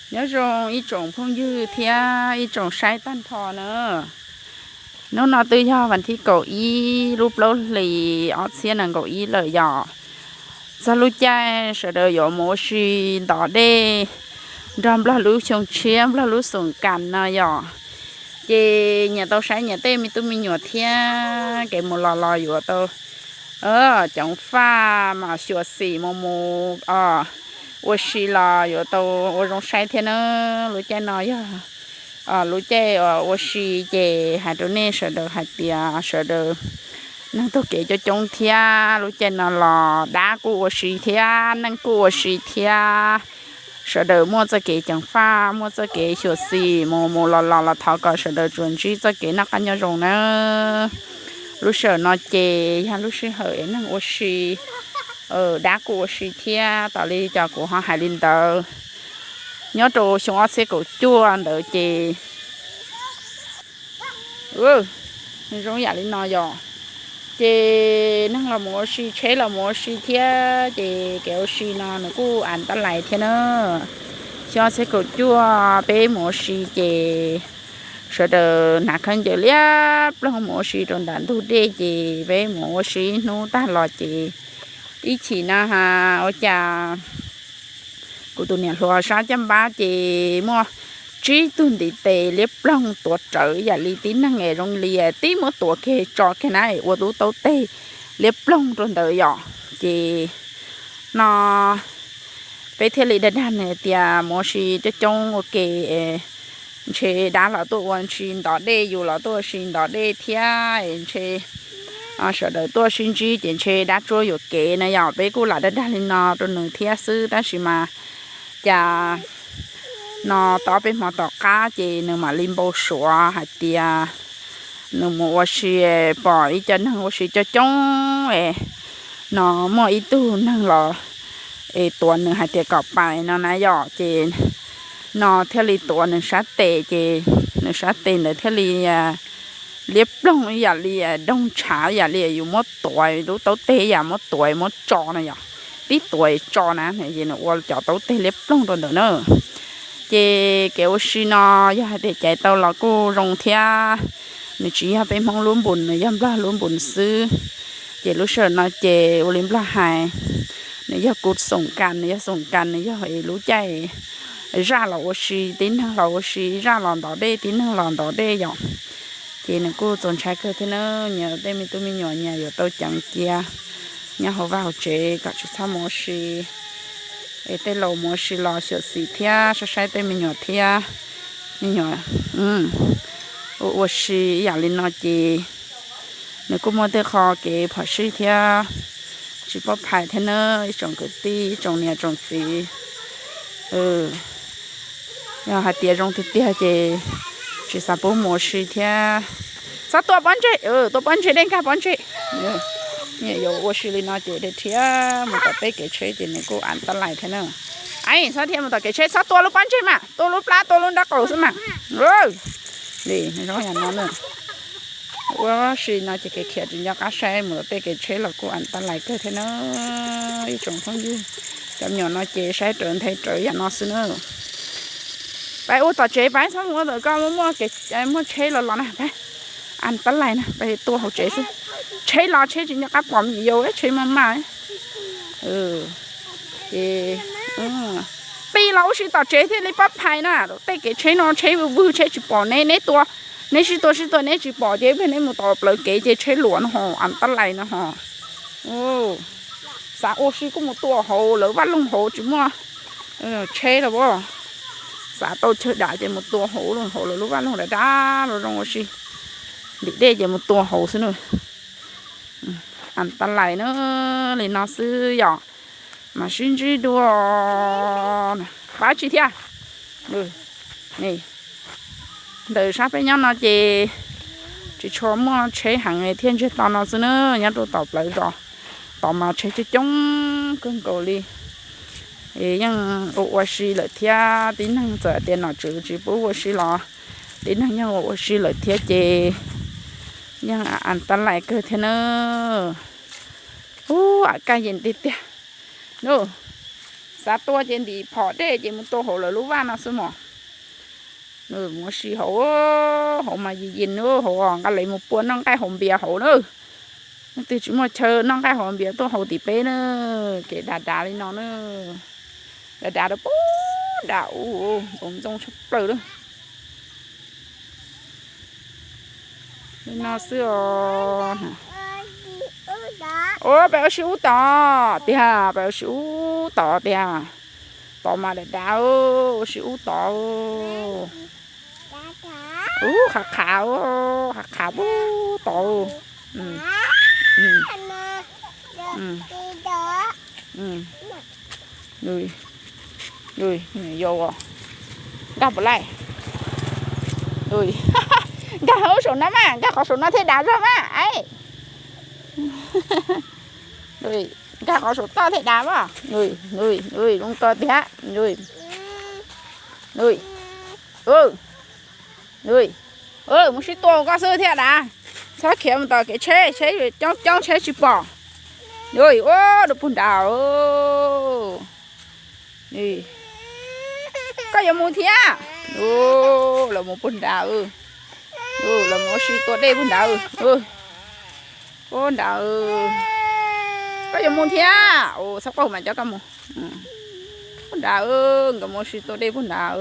Nyob zoo ib tsoom phooj ywg thiab ib tsoom saib tag nrho na. Hnub no twb yog vas thib kaum ib lub plaub hlis ob txhiab nees nkaum ib lawm yom. Txog lub caij sawv daws yuav mus ua si ntov dej nrog Nplog lub xyoo tshiab, Nplog lub xoom kas no yom. Ces nyias tau saib nyias tej me tub me nyuam thiab kev mus los los yuav tau ceev faj mas xyuam xim mus mus ua si los yuav tau ua zoo saib thiab na. Lub caij no yog lub caij ua si, ces hais rau nej sawv daws hais tias sawv daws neeg taug kev coob coob thiab, lub caij no los dab kuj ua si thiab neeg kuj ua si thiab. Sawv daws muaj txoj kev ceev faj, muaj txoj kev xyuam xim mus mus los los los thov kom sawv daws tsuas ntsib txoj kev noj qab nyob zoo na. Lub sij hawm no ces yog lub sij hawm es neeg ua si, dab kuj ua si thiab. Tas li cov kuv ho hais li ntawd, nyob rau xyoo ob txhiab kaum cuaj ntawd ces zoo yam li no yom. Ces neeg los mus ua si, tsheb los mus ua si thiab, ces kev ua si no nws kuj an tab lais thiab na. Xyoo ob txhiab kaum cuaj peb mus ua si ces sawv daws hnav khaub ncaws liab ploog mus ua si rau nram ntug dej, ces peb mus ua si ib hnub tag los ces ib chim na ha, ua cas kuv tus niam hluas sab caj npab ces muaj tsib tug ntiv tes liab ploog tuav rawv yam li tib neeg es zoo li tib muab tuav kiag tso kiag na es ua lub taub teg liab ploog rau ntawd yom. Ces no peb thiaj li dag dag nws tias mus ua si coob coob ua ke, ntshe dab los tuaj ua si ntov dej, yus los tuaj ua si ntov dej thiab es ntshe sawv daws tuaj sib ntsib ces ntshe dab tsuab yuam kev na yom. Peb kuj lam dag dag li no rau nws thiab xwb, tab sis mas cas no tob peb hmo tom qab ces nws mam li npau suav hais tias nws mus ua si pom ib co neeg ua si coob coob es no muaj ib tug neeg los es tuav nws hais tias kom pais no na yom. Ces no thiaj li tuav nws sab tes, ces nws sab tes ntawd thiaj li liab ploog ib yam li doog ntshav, yam li yus muab tuav lub taub teg, yam muab tuav muab tso na yom, tib tuav tso na, ces nws ua cov taub teg liab ploog rau ntawd na. Ces kev ua si no yog hais tias caiv tau los kuj zoo thiab, nws tsis yog peb Hmoob lub npus, nws yog Nplog lub npus xwb. Ces lub sij hawm no ces ua li Nplog hais, nws yog kuv xoom kas, nws yog xoom kas, nws yog lub caij zaj los ua si tib neeg los ua si, zaj los ntov dej tib neeg los ntov dej yom. Ces nws kuj txaus ntshai kawg thiab na, nyias tej me tub me nyuam nyias yuav tau ceev cia nyob hauv vaj hauv tsev kom tsis txhob mus ua si. Es tej laus mus ua si los xyuam xim thiab, saib saib tej me nyuam thiab. Me nyuam ua ua si ib yam li no ces nws kuj muaj tej qho kev phom sij thiab tsis pub phais thiab na, ib tsoom kwv tij, ib tsoom niam tsoom txiv. Yog hais tias zoo tiag tiag ces tsis xav pub mus ua si thiab. Txhob tua pob ntseg, tua pob ntseg dej nkag pob ntseg. Yuav ua si li no ces dej thiab mus tom tej kev tsheb ces nws kuj an tab lais thiab na. Ai, txhob thiab mus tom kev tsheb, txhob tua lub pob ntseg mas, tua lub plab tua lub nraub qaum xwb mas. Li zoo yam no na. Ua si no ces kev khiav tsis nco qab saib, mus tom tej kev tsheb los kuj an tab lais kawg thiab na. Ib tsoom phooj ywg, cov me nyuam no ces saib rawv nthe rawv yam no xwb na. Peb ua tom tsev peb, txhob mus ua tom koj muaj tsheb los los na peb. An tab lais na, peb tua hauv tsev xwb. Tsheb los tsheb tsis nco qab pom me nyuam yaus, tsheb maj maj. Ces pib los ua si tom tsev thiaj li pab phais na. Tej kev tsheb no tsheb vwg vwg tsheb tsis pom neb, neb tua, neb sib tua sib tua neb tsis pom ces ib pliag neb mus tom plawv kev ces tsheb luam no ho an tab lais no ho. Xav ua si kuj mus tua hauv lawv vaj loog hauv tsis muaj tsheb los as. Xav tau chaw dam ces mus tua hauv, hauv lawv lub vaj loog dav dav los zoo ua si. Ntim dej ces mus tua hauv xwb na. An tab lais na, li no xwb yom. Mas sib ntsib dua. Pab tsis thiab. Ntawm sab peb nyob no ces tsis tshua muaj tsheb heev thiaj ntsiag to no xwb na, nyob rau tom plawv zos tod mas tsheb coob coob kawg nkaus li. Yeej ua ua si lawm thiab, tib neeg txawm tias nom tswv tsis pub ua si los tib neeg yeej ua ua si lawm thiab ces yeej an tab lais kawg thiab na. Ub, a kaj yees tiag tiag. Nub, Xav tua ces ntim phom dej ces mus tua hauv lawv lub vaj no xwb mog. Mus ua si hauv, hauv mas yis yis hauv, nqa lev mus pua noj nqaij haus npias hauv na. Leej twg tsis muaj chaw noj nqaij haus npias tuaj haus tim peb na. Kev dav dav li no na. Dav dav rau pub nram ub, ntxoov ntxoo tshaj plaws lawm. Li no xwb os. Ua peb ua si ub tod tiag, peb ua si ub tod tiag. Tod mas dav dav, ua si ub tod. Ub, qhav qhav, qhav qhav pub tod. Yau, nkag puas laij? Nkag hauv saum no mas, nkag qhov saum no thiaj dav zog mas. Nkag qhov saum toj thiaj dav mas. Zoo kawg tiag. Mus sib tua koj xwb thiaj dav. Txhob khiav mus tom kev tsheb, tsheb coob coob tsheb tsis pom. Ua rau puag nrad. Koj yuav mus thiab? Los mus puag nrad. Los mus ua si tua dej puag nrad. Puag nrad. Koj yuav mus thiab? Txhob quaj mas coj koj mus. Puag nrad, nkawd mus ua si tua dej puag nrad.